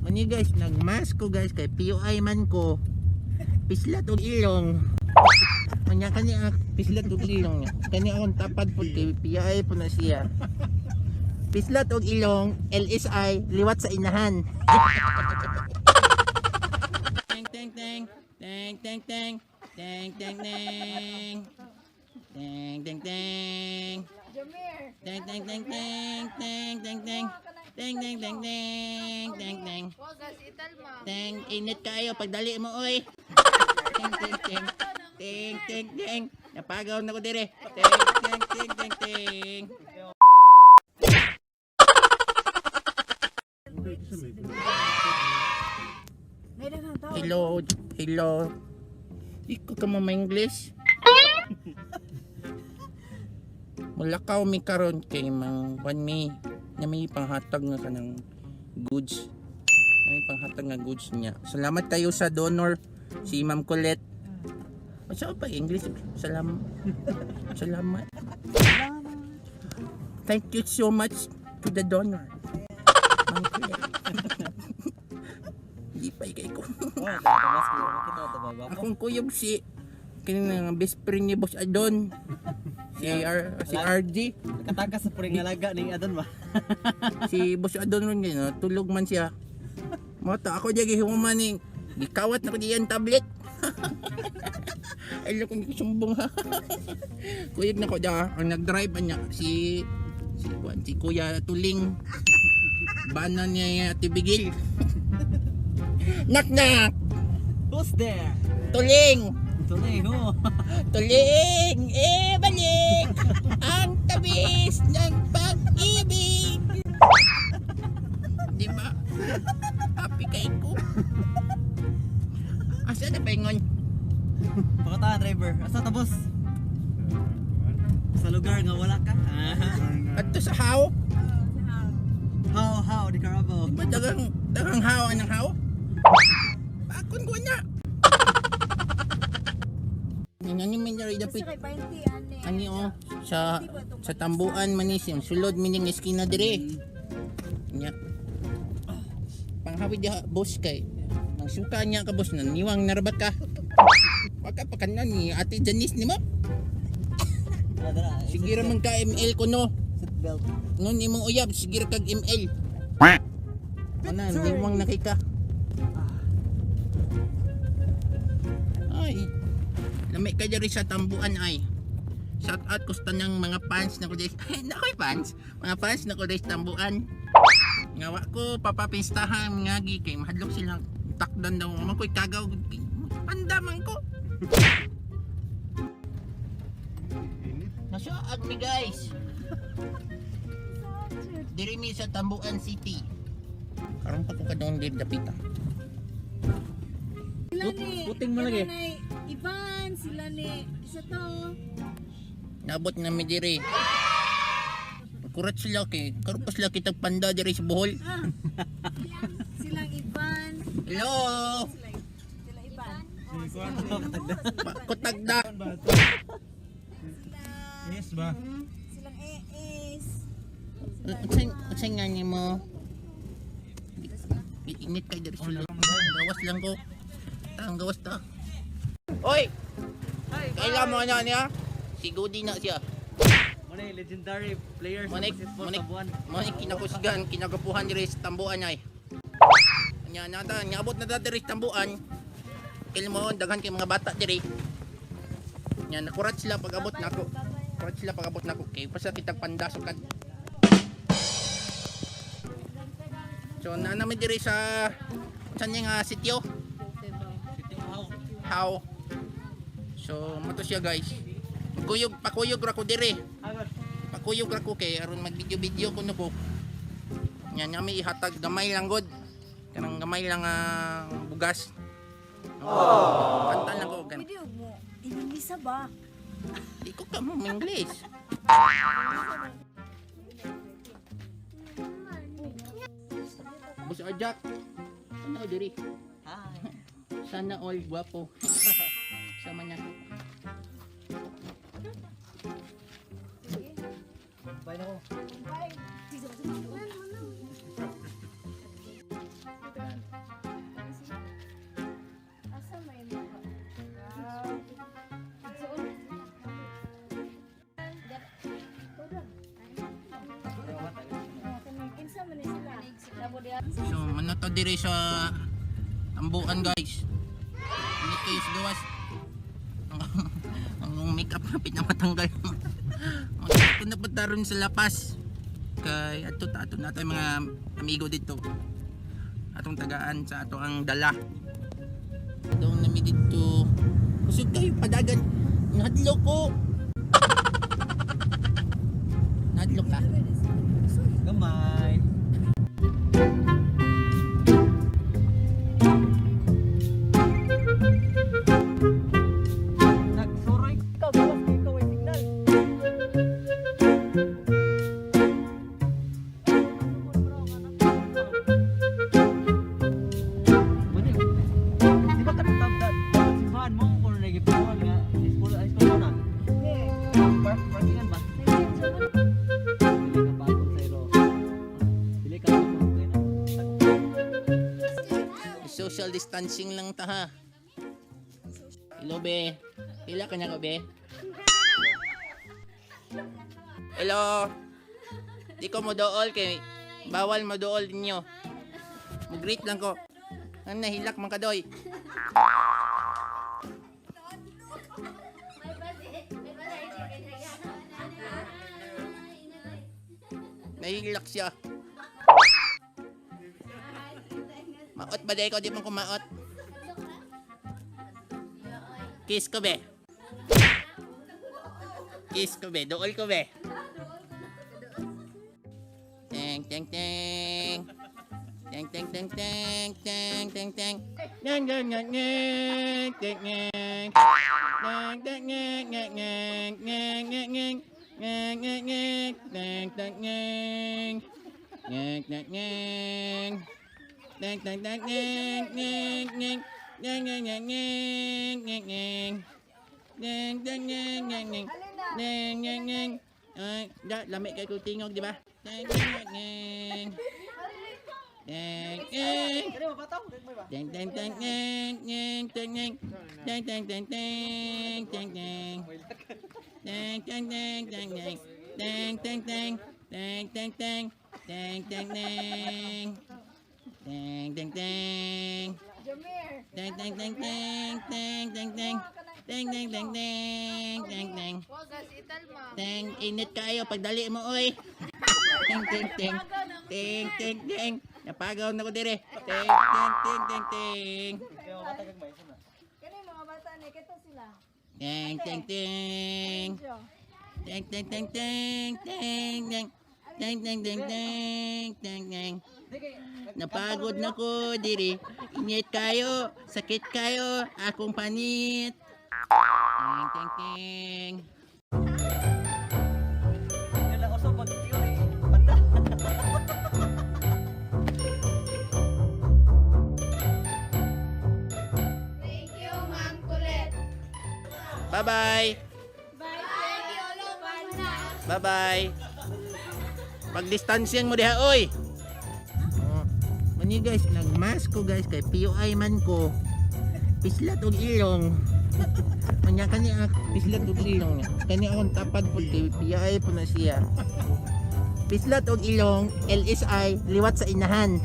Mani guys, nagmask ko guys kay PUI man ko. Pislat og ilong. Unya kani ang pislat og ilong niya. Kani akong tapad po kay PUI po na siya. Pislat og ilong, LSI, liwat sa inahan. Teng teng teng. Teng teng teng. Teng teng teng. Teng teng teng. Jamir. Teng teng teng teng teng teng teng. Teng teng teng teng teng teng. Teng init kayo pagdali mo oy. Teng teng teng. Teng teng teng. Napagaw na ko dire. Teng teng teng teng teng. Hello, hello. Iko ka mo ma-English? Mulakaw mi karon kay mang kwan mi na may panghatag nga kanang goods. Na may panghatag nga goods niya. Salamat kayo sa donor si Ma'am Colette. Unsa pa English? Salamat. Salamat. Thank you so much to the donor. Ma'am Colette. Hindi pa ikay ko. Oh, tamas ko. Kita to ba ba? Akong kuyog si kini nga best friend ni Boss Adon. Si R, si RG, Nakatakas sa puring alaga ning adon ba? Si Boss Adon ron ngayon, tulog man siya. Mata ako diya gihuman ni gikawat na ko diyan tablet. Ay lang kung sumbong ha. Kuyog na ko da, ang nag-drive niya si si kuan si Kuya Tuling. Bana niya Ate Bigil. Knock knock. Who's there? Tuling. Tunay ho. Tuling, eh balik ang tabis ng pag-ibig. Di ba? Happy kay ko. Asa na paingon? Pakita driver. Asa ta, boss? Sa lugar nga wala ka. Adto sa how? How di Carabao. Di ba dagang dagang how anang how? Bakon ko na. Ano man dari Basta dapit kay 20 ani. ani oh sa Tambuan manis yung sulod mining eskina dire. Nya. Panghawid diha boss kay. Ang suka niya ka boss na niwang narabat ka. Wag ka pa kanan ni Ate Janice nimo. Dara, dara. Sige ra man ka ML ko no. Seatbelt. Nun imong uyab sige ra kag ML. Ana niwang na kay ka. Ay. Lami ka diri sa Tambuan ay. Shout out ko sa tanang mga fans na ko diri. Ay, na ko'y fans. Mga fans na ko diri sa Tambuan. Nga wa ko papapistahan nga gi kay mahadlok sila takdan daw man ko'y kagaw. Panda man ko. Nasuag mi guys. Diri mi sa Tambuan City. Karon pa ko kadong diri dapita. Sila ni. Puting mo lagi. Sila ni Ivan, sila ni isa to. Naabot na mi diri. Kurat sila kay karon pa sila kitag panda diri sa Bohol. Ah. Silang Ivan. Hello. Sila Ivan. Oh, sila Kutagda. Yes ba? Silang AS. Unsay unsay nga nimo? Init kay diri sulod. Gawas lang ko. Tang gawas ta. Oy! Kailan mo na niya? Si Goody na siya. Mo na yung legendary player sa Monik, basketball monik, sa buwan. monik kinakusgan, kinagapuhan diri sa Tambuan ay. Nya nata, niabot na ta diri sa Tambuan. Kailan mo daghan kay mga bata diri. Nya nakurat sila pag abot nako. Kurat sila pag abot nako kay pasa kitang pandasukad. So na namin diri sa saan niya nga sitio? City How. How? So mato siya guys. Kuyog pakuyog ra ko diri. Agad. Pakuyog ra ko kay aron mag-video-video kuno ko. Nya nya may ihatag gamay lang god. Kanang gamay lang ang bugas. Oh. Kanta lang ko kan. Pwede mo. Inumisa ba? Di ko ka mo English. Boss Arjak. Ano diri? Hi. Sana all gwapo. Sama niya ko. Bye na ko. Bye. So, mano to dire sa Tambuan, guys. Init kayo sa gawas. Ang makeup na pinamatanggal. Ito na punta ron sa Lapas. Kay ato ta ato na tayo mga amigo dito. Atong tagaan sa ato ang dala. Doon nami dito. Kusog kayo padagan. Nadlo ko. Nadlo ka. Gamay. Nagsuroy ka, gawas kay ikaw ay signal. Di ba kanang tabda, simbahan mo kung nagipuan nga, school, high school mo na? Parkingan ba? Dili ka patong sa iro. Dili ka patong sa iro. Social distancing lang ta ha. Hello be. Hila ka na ko be. Hello. Di ko mo dool kay bawal mo dool ninyo. Mo-greet lang ko. Ang nahilak man kadoy. Nahilak siya. Maot ba day ko? Di man ko maot. Kiss ko be. Kiss ko be. Dool ko be. Teng teng teng. Teng teng teng teng teng teng teng. Neng neng neng neng teng neng. Neng teng neng neng neng neng neng neng. Neng neng neng teng teng neng. Neng neng neng. Neng neng neng neng neng neng. Neng neng neng neng neng neng. Neng neng neng neng neng. Neng neng neng. Ay, da, lami kay ko tingog, di ba? Neng neng neng neng. Neng neng. Kani mo patong? Dili ba? Teng teng teng neng neng teng neng. Teng teng teng teng teng teng. Teng teng teng teng teng. Teng teng teng. Teng teng teng. Teng teng teng. Teng teng teng. Jamir. Teng teng teng teng teng teng teng. Teng teng teng teng teng teng. Teng init kayo pagdali mo oy. Teng teng teng. Teng teng teng. Napagaw na ko dire. Teng teng teng teng teng. Kaya mo patagag ba? Isa na. Kani mga bata ni kita sila. Teng teng teng. Jo. Teng teng teng teng teng teng. Teng teng teng teng teng teng. Di kay Napagod na ko diri. Init kayo, sakit kayo, akong panit. Teng teng teng. Nila uso pag theory banda. Thank you, Ma'am Colette. Bye-bye. Bye, thank you, Lupana. Bye-bye. Pag-distancing mo diha, oy. Oh. Mani guys, nagmask ko guys kay PUI man ko. Pislat og ilong. Manya kani ak pislat og ilong niya. Kani akong tapad po kay PUI po na siya. Pislat og ilong, LSI, liwat sa inahan.